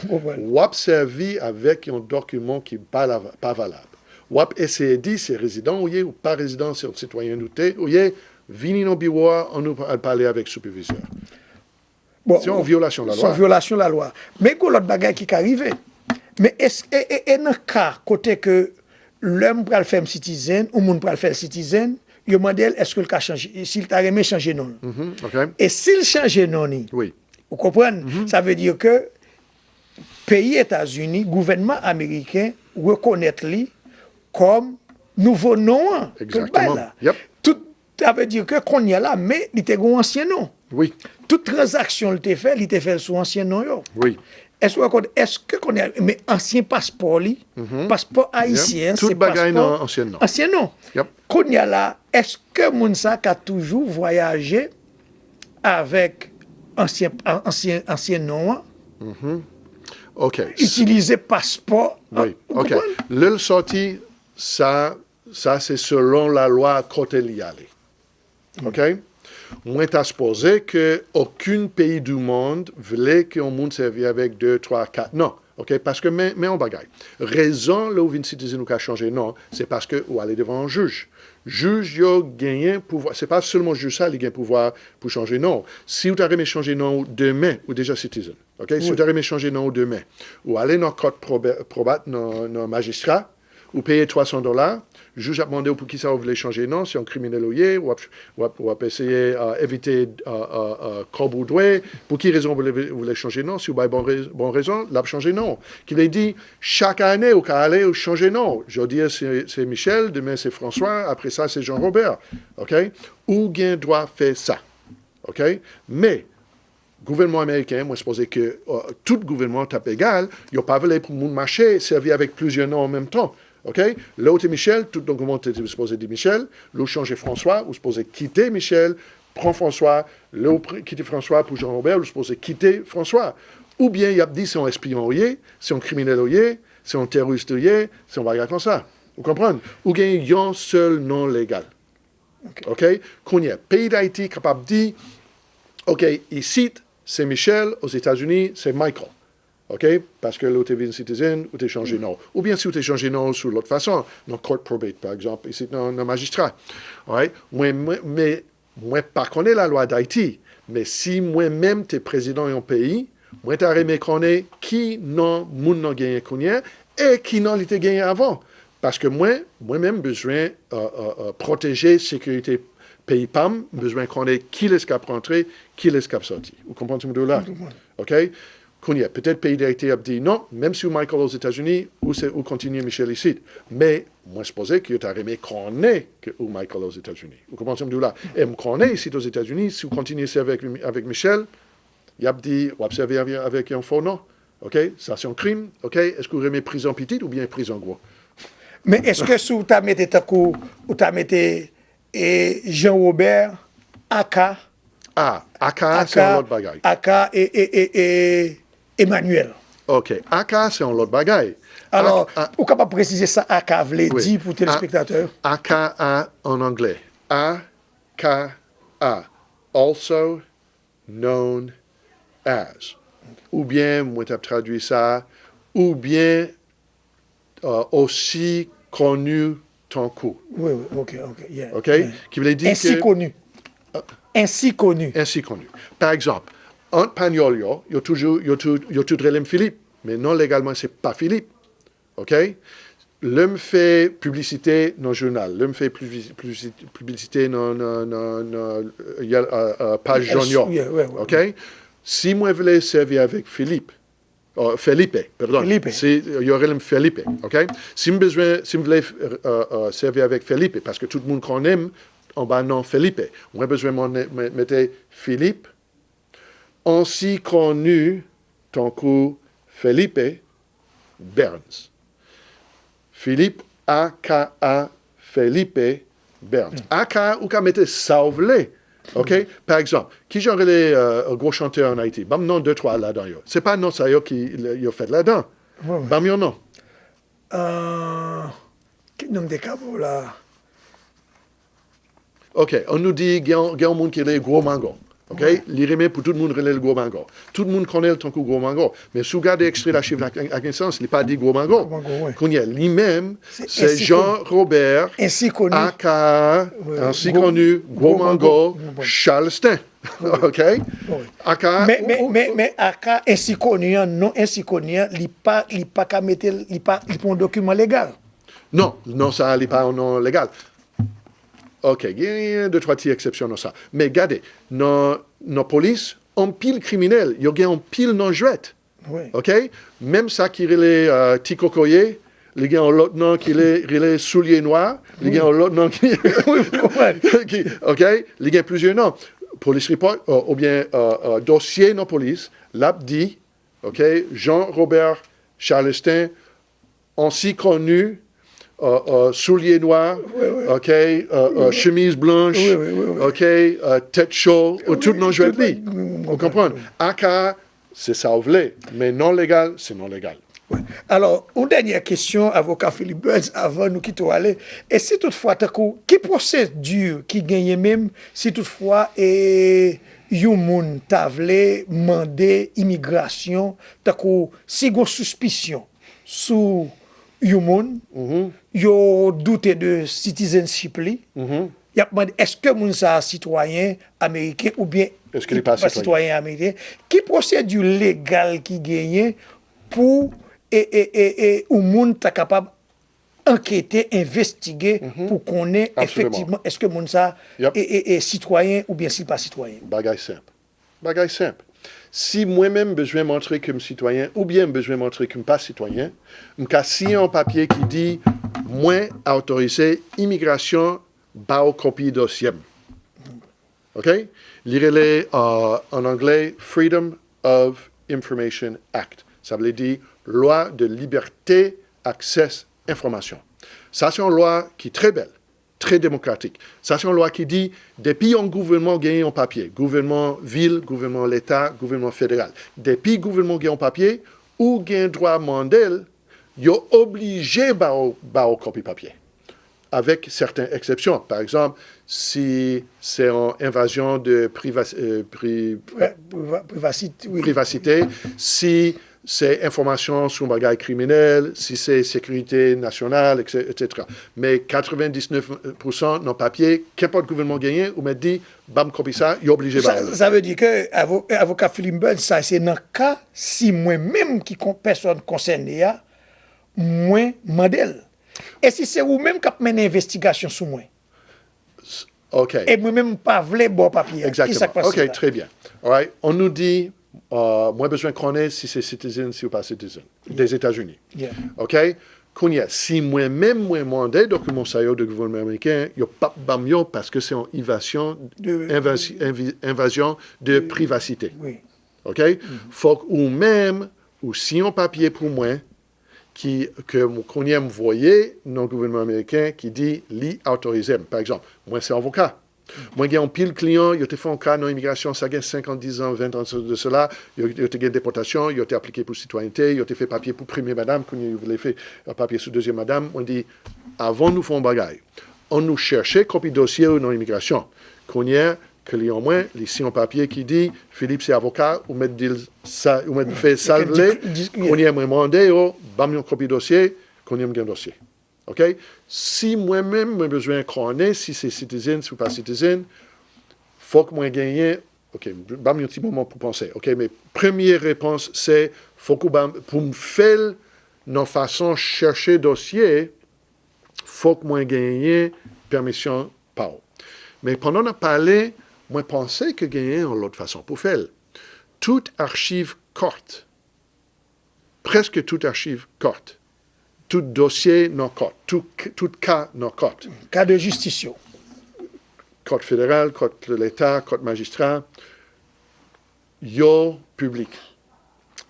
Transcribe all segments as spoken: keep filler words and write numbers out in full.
W ap sèvi avèk yon dokiman ki pa, pa valab. W ap eseye di se rezidan ou ye, ou pa rezidan, se yon sitwayen ou te, ou ye, vini nan biwo a, ann nou al pale avèk sipèvizè. Bon, se yon vyolasyon lalwa. Se yon vyolasyon lalwa. Men gen lòt bagay ki ka rive. Men e, e, e nan ka kote ke lè m pral fè m citizen, ou moun pral fè l citizen, yo mande l èske l ka chanje, si l ta renmen chanje non l. E si l chanje non li, ou konprann? Sa vle di ke peyi Etazini, gouvènman ameriken rekonèt li kòm nouvo non an ke l bay la. Tout, sa vle di ke kounye a la, men li te gen yon ansyen non. Tout tranzaksyon li te fè, li te fè l sou ansyen non yo. Èske w konn, èske kounye a, men ansyen paspò li, paspò ayisyen an, se paspò ansyen non. Kounye a la, èske moun sa ka toujou vwayaje avèk ansyen, ansyen, ansyen non an? Itilize paspò an, ou konprann? Lè l sòti, sa, sa se selon lalwa kote li ale. Ok? Mwen ta sipoze ke okenn peyi di mond vle ke yon moun sèvi avèk de, twa, kat non. Ok? Paske men, men yon bagay. Rezon lè w vin citizen ou ka chanje non, se paske ou ale devan yon jij. Jij yo genyen pouvwa, se pa sèlman jij sa li gen pouvwa pou chanje non. Si w ta renmen chanje non ou demen, ou deja citizen. Ok? Si w ta renmen chanje non ou demen, ou ale nan kòt probe-, probat nan, nan majistra, ou peye twa san dola, jij ap mande w poukisa ou vle chanje non, se yon kriminèl ou ye, w ap, w ap, w ap eseye, euh, evite, euh, euh, euh, kòb ou dwe, pou ki rezon ou vle, ou vle chanje non, si w bay bon re-, bon rezon, l ap chanje non. Ki vle di, chak ane ou ka ale, ou chanje non. Jodi a se, se Michel, demen se François, apre sa se Jean Robert. Ok? Ou gen dwa fè sa. Ok? Men, gouvènman ameriken, mwen sipoze ke, euh, tout gouvènman t ap egal, yo pa vle pou moun mache, sèvi avèk plizyè non an menm tan. Ok? Lè w te Michel, tout dokiman te, te sipoze di Michel, lè w chanje François, ou sipoze kite Michel, pran François, lè w pri-, kite François pou Jean Robert, ou sipoze kite François. Oubyen y ap di se yon espiyon ou ye, se yon kriminèl ou ye, se yon teworis ou ye, se yon bagay konsa. Ou konprann? Ou gen yon sèl non legal. Ok? Kounye a, peyi Dayiti kapab di, ok, isit, se Michel, Ozetazini, se Michael. Ok? Paske lè w te vin citizen, ou te chanje non. Oubyen si w te chanje non sou lòt fason, nan court probate, pa egzanp, isit nan, nan majistra. Alright? Mwen, mwen, men, mwen pa konnen lalwa Dayiti, men si mwen menm te prezidan yon peyi, mwen ta renmen konnen ki non moun nan genyen kounye a e ki non li te genyen avan. Paske mwen, mwen menm bezwen, euh, euh, euh, pwoteje sekirite peyi pa m, m bezwen konnen kilès k ap rantre, kilès k ap sòti. Ou konprann sa m di w la? Ok? Kounye a, petèt peyi Dayiti ap di, non, menm si w Michael Ozetazini, ou se, ou kontinye Michel isit. Men, mwen sipoze ke yo ta renmen konnen ke ou Michael Ozetazini. Ou konprann sa m di w la? E m konnen isit Ozetazini, si w kontinye sèvi avèk, avèk Michel, y ap di, w ap sèvi avè-, avèk yon fo non. Ok? Sa se yon krim. Ok? Èske w renmen prizon pitit oubyen prizon gwo? Men èske si w ta mete tankou, ou ta mete, e, Jean Robert, aka, A, aka, se yon lòt bagay. Aka e, e, e, e, Emmanuel. Ok, aka, se yon lòt bagay. Alò, ou kapab presize sa aka vle di pou telespektatè yo? Aka an anglè. A K A, also known as. Oubyen, mwen t ap tradui sa, oubyen, euh, aussi connu tankou. Wi, wi, ok, ok, yeah. Ok? Ki vle di ke... Ainsi connu. Ainsi connu. Ainsi connu. Pa egzanp, ant panyòl yo, yo toujou, yo tou-, yo tout rele m Philippe, men non legalman se pa Philippe. Ok? Lè m fè piblisite nan jounal, lè m fè pibli-, pibli-, piblisite nan, nan, nan, nan, euh, y a, euh, euh, paj jòn yo. Ok? Si mwen vle sèvi avèk Philippe, euh, Felipe, padon. Si, euh, yo rele m Felipe, ok? Si m bezwen, si m vle, euh, euh, sèvi avèk Felipe, paske tout moun konnen m anba non Felipe, mwen bezwen mete Philippe, ainsi connu tankou Felipe Berns. Philippe, A K A, Felipe Berns. A K A, ou ka mete sa w vle. Ok? Pa egzanp, kijan rele, euh, gwo chantè an Ayiti? Ban m non de twa ladan yo. Se pa non sa yo ki yo fèt ladan. Ban m yon non. Euh, ki non m te ka ba w la? Ok, ann nou di gen, gen yon moun ki rele Gwo Mango. Ok? Li renmen pou tout moun rele l Gwo Mango. Tout moun konnen l tankou Gwo Mango. Men si w gade ekstrè lachiv la ak, ak nesans, li pa di Gwo Mango. Kounye a, li menm, se Jean Robert, aka, ensi koni, Gwo Mango, Charleston. Ok? Aka, men, men, men, men aka ensi koni an, non ensi koni an, li pa, li pa ka mete l, li pa, li pa yon dokiman legal. Non, non, sa, li pa yon non legal. Ok, gen de twa ti eksepsyon nan sa. Men gade, nan, nan polis, anpil kriminèl, yo gen anpil non jwèt. Ok? Menm sa ki rele, euh, Ti Kokoye, li gen yon lòt non ki le, rele Soulye Nwa, li gen yon lòt non ki, ki, ok? Li gen plizyè non. Police report, euh, oubyen, euh, euh, dosye nan polis, l ap di, ok, Jean Robert Charleston, ensi koni, euh, euh, soulye nwa, ok, euh, euh, chemiz blanch, ok, euh, tèt cho, ou tout non jwèt li. Ou konprann? Aka, se sa w vle, men non legal, se non legal. Alò, yon dènyè kesyon, avoka Philip Burns, avan nou kite w ale. E si toutfwa, tankou, ki pwosedi ki genyen menm, si toutfwa, e, yon moun ta vle mande imigrasyon, tankou, si gon sispisyon sou yon moun, yo doute de citizenship li, y ap mande èske moun sa a sitwayen ameriken oubyen èske li pa sitwayen ameriken. Ki pwosedi legal ki genyen pou e, e, e, e, yon moun ta kapab ankete, envestige pou konnen efektivman èske moun sa a e, e, e, sitwayen oubyen si l pa sitwayen? Bagay senp. Bagay senp. Si mwen menm m bezwen montre ke m sitwayen oubyen m bezwen montre ke m pa sitwayen, m ka siyen yon papye ki di mwen otorize imigrasyon ba w kopi dosye m. Ok? Li rele, euh, an anglè, Freedom of Information Act. Sa vle di Lwa de Libète Aksè Enfòmasyon. Sa se yon lwa ki trè bèl, trè demokratik. Sa se yon lwa ki di, depi yon gouvènman genyen yon papye, gouvènman vil, gouvènman leta, gouvènman federal, depi gouvènman gen yon papye, ou gen dwa mande l, yo oblije ba w, ba w kopi papye. Avèk sèten eksepsyon. Pa egzanp, si se yon envazyon de privas, euh, pri, Priva- privasite, wi. Privasite, si se enfòmasyon sou yon bagay kriminèl, si se sekirite nasyonal, et cetera. Men katrevendiznèf pousan nan papye, kenpòt gouvènman genyen, ou mèt di, ban m kopi sa, yo oblije ba w li. Sa vle di ke avo- avoka Philip Burns, sa se nan ka si mwen menm ki kon- pèsòn konsène a, mwen mande l. E si se ou menm k ap mennen envestigasyon sou mwen? Ok. E mwen menm m pa vle ba w papye a. Kisa k pase la? Ok, trè byen. Alright. Ann nou di, euh, mwen bezwen konnen si se citizen, si w pa citizen. Dèzetazini. Ok? Kounye a, si mwen menm mwen mande dokiman sa yo de gouvènman ameriken, yo p ap ban m yo paske se yon ivasyon, envazyon de privasite. Ok? Fòk ou menm, ou siyen yon papye pou mwen, ki, ke m, kounye a m voye nan gouvènman ameriken ki di li otorize m. Pa egzanp, mwen se avoka. Mwen gen anpil kliyan, yo te fè yon ka nan imigrasyon, sa gen senk an, diz an, ven an de sela, yo, yo te gen depòtasyon, yo te aplike pou sitwayènte, yo te fè papye pou premye madanm, kounye a yo vle fè, euh, papye sou dezyèm madanm. Mwen di, avan nou fè yon bagay, ann nou chèche kopi dosye w nan imigrasyon. Kounye a, kliyan mwen, li siyen yon papye ki di, Philippe se avoka, ou mèt di l sa, ou mèt fè sa l vle, kounye a mwen mande yo, ban m yon kopi dosye, kounye a m gen dosye. Ok? Si mwen menm, mwen bezwen konnen si se citizen, si w pa citizen, fòk mwen genyen, ok, ban m yon ti moman pou panse, ok, men premye repons se, fòk ou ban m, pou m fè l nan fason chèche dosye, fòk mwen genyen pèmisyon pa w. Men pandan n ap pale, mwen panse ke genyen yon lòt fason pou fè l. Tout achiv kòt, prèske tout achiv kòt, tout dosye nan kòt, tout, tout ka nan kòt. Ka de jistis yo. Kòt federal, kòt leta, kòt majistra, yo piblik.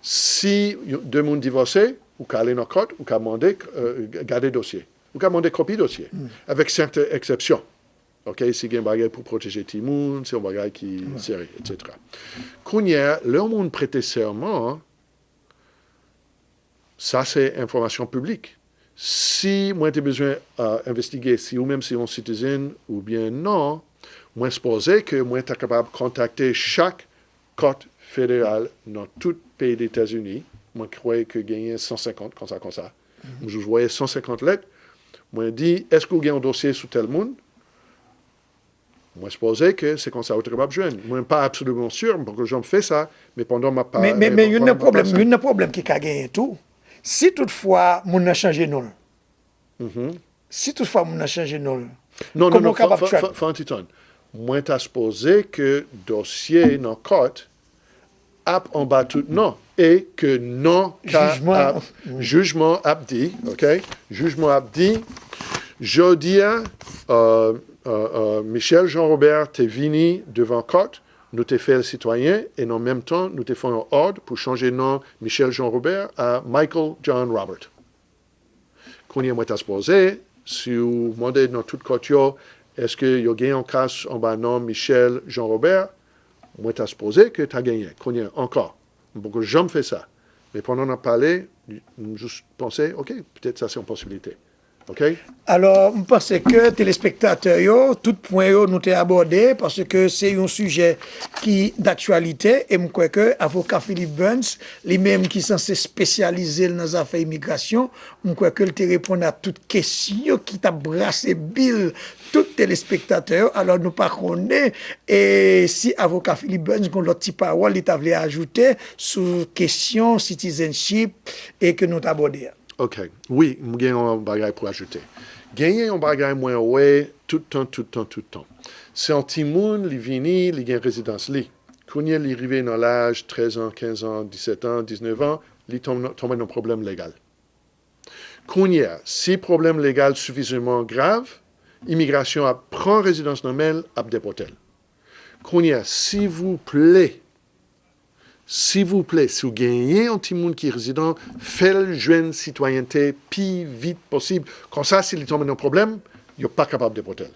Si de moun divòse, ou ka ale nan kòt, ou ka mande, euh, gade dosye. Ou ka mande kopi dosye, avèk sèten eksepsyon. Ok, si gen bagay pou pwoteje timoun, se yon bagay ki sere, et cetera. Kounye a, lè yon moun prete sèman, sa se enfòmasyon piblik. Si mwen te bezwen, euh, envestige si ou menm se yon citizen oubyen non, Mwen sipoze ke mwen ta kapab kontakte chak kòt federal nan tout peyi Etazini. Mwen kwè ke genyen san senkant, konsa, konsa. M jis voye san senkant lèt. Mwen di, èske w gen yon dosye sou tèl moun? Mwen sipoze ke se konsa ou te kapab jwenn. Mwen pa absoliman si, m poko janm fè sa, men pandan m ap pale, men, men, men youn nan pwoblèm, youn nan pwoblèm ki ka genyen tou, si toutfwa moun nan chanje non l, si toutfwa moun nan chanje non l, non, non, non, fè yon ti tann. Mwen ta sipoze ke dosye nan kòt ap anba tout non e ke non ka ap, jijman ap di, ok? Jijman ap di, jodi a, uh, uh, uh, Michel Jean Robert te vini devan kòt, nou te fè l sitwayen e nan menm tan nou te fè yon òd pou chanje non Michel Jean Robert a Michael John Robert. Kounye a mwen ta sipoze, si w mande nan tout kòt yo, èske yo gen yon ka anba non Michel Jean Robert, mwen ta sipoze ke ta genyen. Kounye a ankò, m poko janm fè sa. Men pandan n ap pale, m jis panse, ok, petèt sa se yon posibilite. Ok? Alò, m panse ke telespektatè yo, tout pwen yo nou te abòde, paske se yon sijè ki daktyalite, e m kwè ke avoka Philip Burns, li menm ki sanse espesyalize l nan zafè imigrasyon, m kwè ke l te reponn a tout kesyon ki t ap brase bil tout telespektatè yo. Alò, nou pa konnen e si avoka Philip Burns gen lòt ti pawòl li ta vle ajoute sou kesyon citizenship e ke nou t abòde a. Ok. Wi, m gen yon bagay pou ajoute. Genyen yon bagay mwen wè tout tan, tout tan, tout tan. Se yon timoun, li vini, li gen rezidans li. Kounye a li rive nan laj trèz an, kenz an, disèt an, diznèf an, li tonbe nan pwoblèm legal. Kounye a, si pwoblèm legal sifizaman grav, imigrasyon ap pran rezidans nan men l, ap depòte l. Kounye a, silvouplè, silvouplè, si w genyen yon timoun ki rezidan, fè l jwenn sitwayènte pi vit posib. Konsa, si li tonbe nan pwoblèm, yo pa kapab depòte l.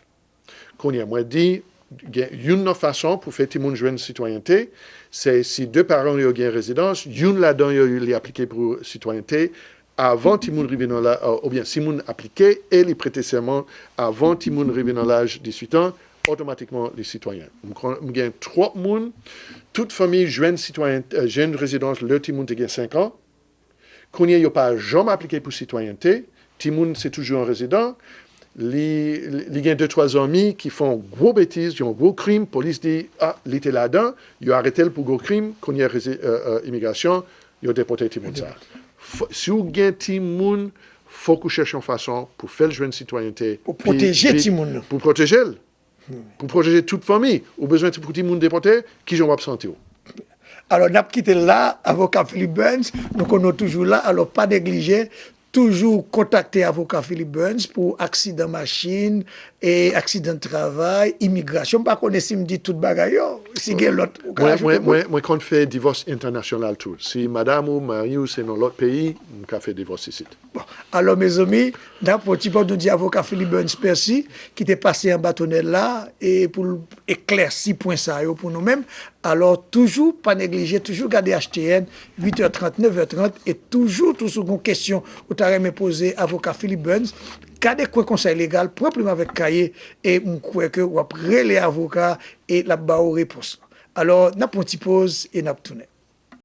Kounye a, mwen di, gen youn nan fason pou fè timoun jwenn sitwayènte, se si de paran yo gen rezidans, youn ladan yo li aplike pou sitwayènte, avan timoun rive nan laj, oubyen si moun aplike e li prete sèman avan timoun rive nan laj diswit an, otomatikman li sitwayen. M gen twòp moun, tout fanmi jwenn sitwayen, jwenn rezidans lè timoun te gen senk an. Kounye a yo pa janm aplike pou sitwayènte, timoun se toujou yon rezidan, li, li gen de twa zanmi ki fè yon gwo betiz, yon gwo krim, polis di, a, li te ladan, yo arete l pou gwo krim, kounye a imigrasyon, yo depòte timoun sa. Si w gen timoun, fòk ou chèche yon fason pou fè l jwenn sitwayènte. Pou pwoteje timoun nan. Pou pwoteje l. Pou pwoteje tout fanmi. Ou bezwen pou timoun depòte, kijan w ap santi w? Alò, n ap kite l la, avoka Philip Burns, nou konnen w toujou la, alò pa neglije, toujou kontakte avoka Philip Burns pou aksidan machin, e aksidan travay, imigrasyon. M pa konnen si m di tout bagay yo, si gen lòt ou ka ajoute. Mwen, mwen, mwen konn fè divòs entènasyonal tou. Si madanm ou mari w se nan lòt peyi, m ka fè divòs isit. Bon, alò mezanmi, n ap pran ti pòz, nou di avoka Philip Burns mèsi ki te pase anba tonèl la e pou l eklèsi pwen sa yo pou nou menm. Alò toujou pa neglije, toujou gade H T N, uit è trant, nèf è trant, e toujou tou si w gen kesyon ou ta renmen poze avoka Philip Burns, gade kwen konsèy legal, pran plim avèk kaye e m kwè ke w ap rele avoka e l ap ba w repons lan. Alò n ap pran ti pòz e n ap tounen.